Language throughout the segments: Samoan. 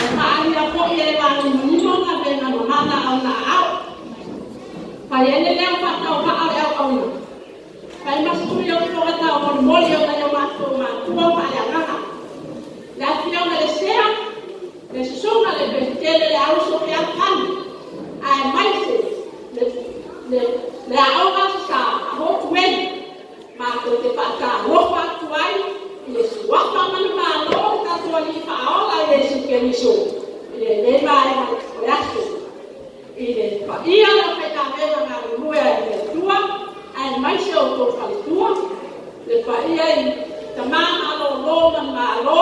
E maaalia foi e le vanimonimo galuega mamana a ona aao. Fai ai le leo faatauvaa o le auauna, fai ma sui o fofoga taumolimoli o nai o matou matua faaleagaga. Le afioga i le Sea, le susuga i le Peretele le Auso Fealofani, aemaise le aoga Aso Sa a Hotueli, matou te faatalofa atu ai i le suafa manumalo o le tatou Alii Faaola Iesu Keriso i lenei vaega o le aso. I le paia o le aufaigaluega galulue ai i le Atua, aemaise o outou faletua, le paia i tama malolo manumalo,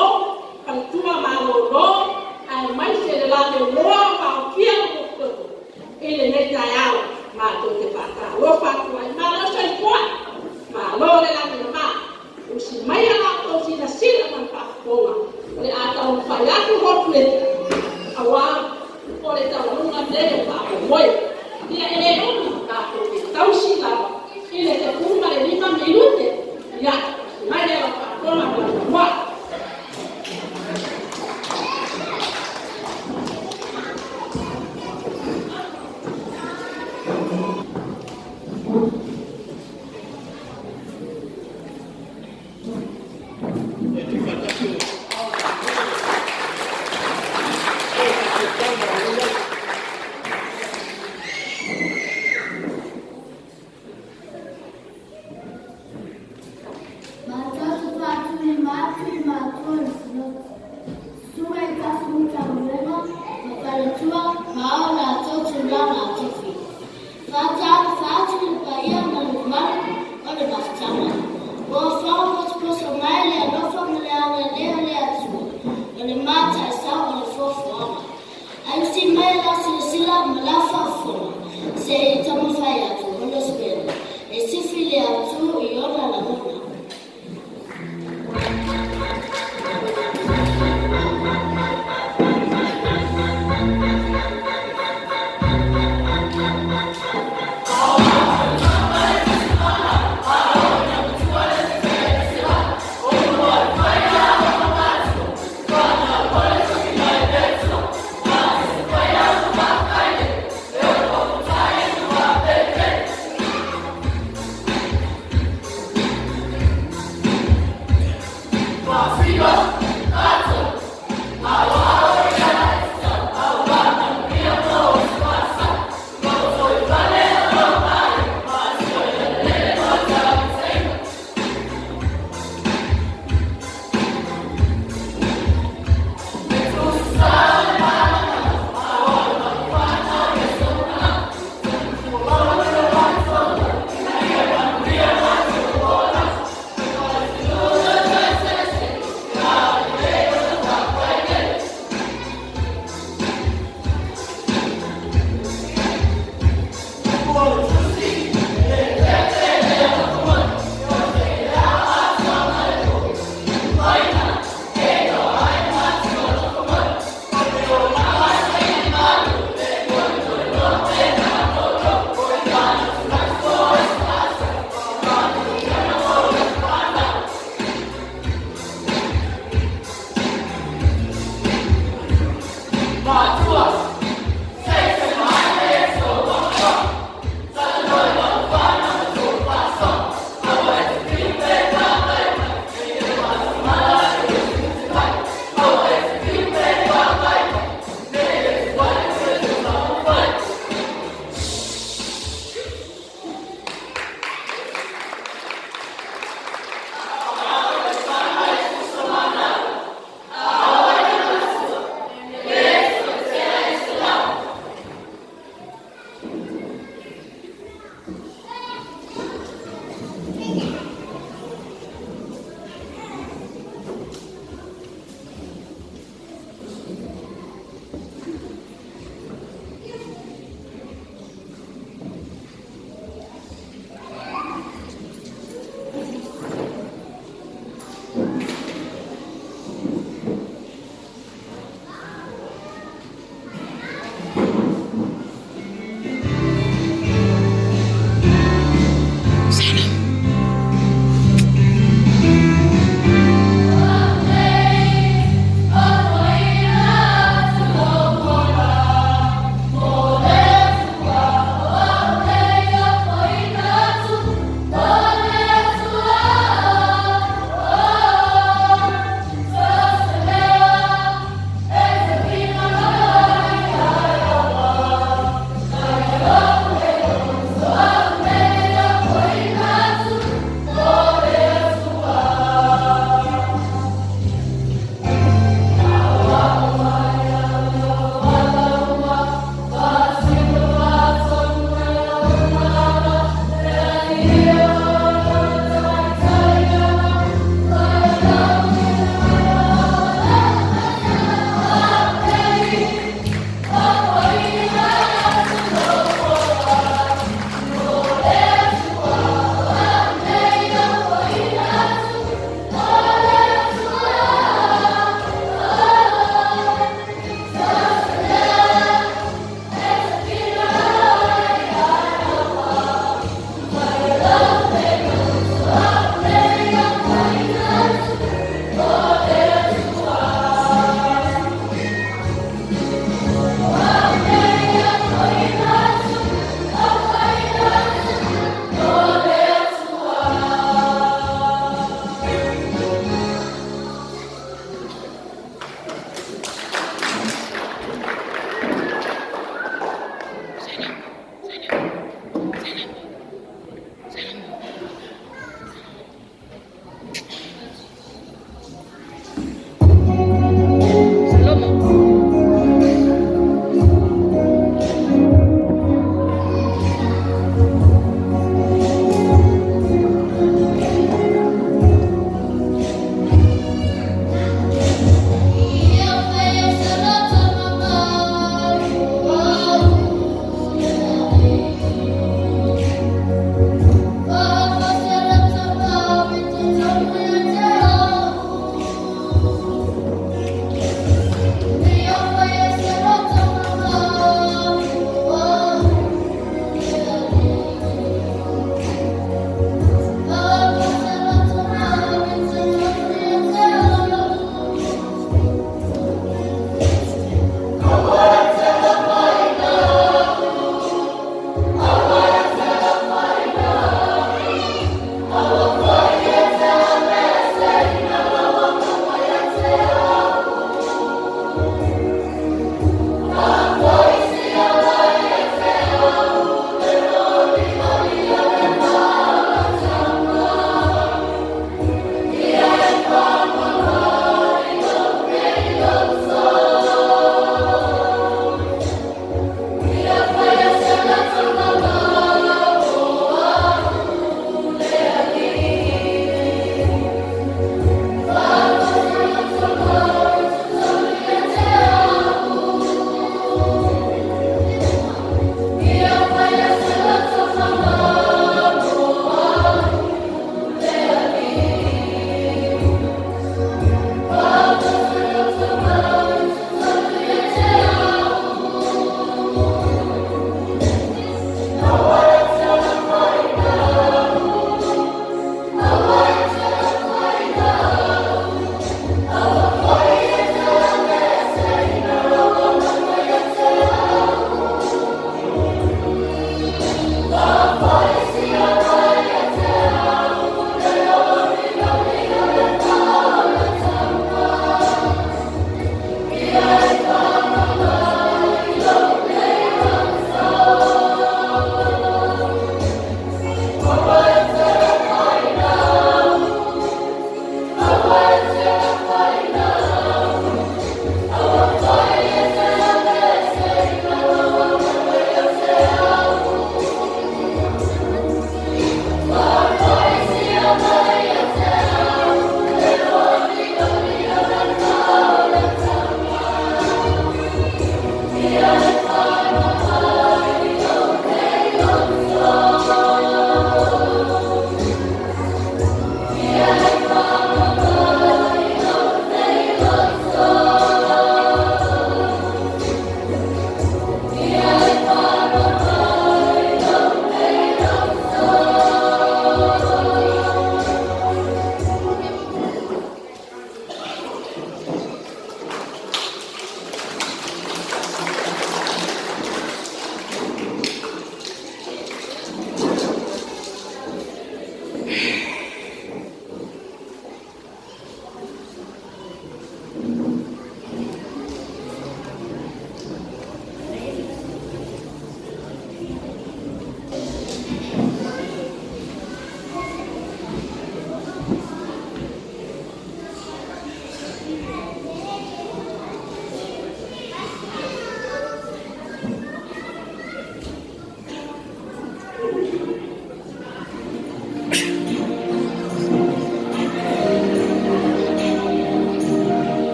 faletua malolo, aemaise le lavenoa o faaokia le motutoto i lenei taeao, matou te faatalofa atu ai. Malo le soifua, malo le lagi e mama. Usi maia la outou silasila ma le faafofoga, o le a taumafai atu Hotu aua o le taualuga lenei o le faamoemoe. Ia e le umi, tatou te tausi lava i le 15 minute. Ia, usi maia lau faafofoga ma lau manuā. Matou te faatulima atu i matua i le Sinoti, Susuga i Tasi Matagaluega ma Faletua ma o latou tulaga tofi. Faatalofa atu i le paia ma le mamalu o le mafutaga. Ua faapotopoto mai le alofa ma le agalelei o le Atua, o le mataisau o le foafoaga. Ae usi mai lau silasila ma lau faafofoga, se i taumafai atu Holy Spirit e sifi le Atu i ona lagona.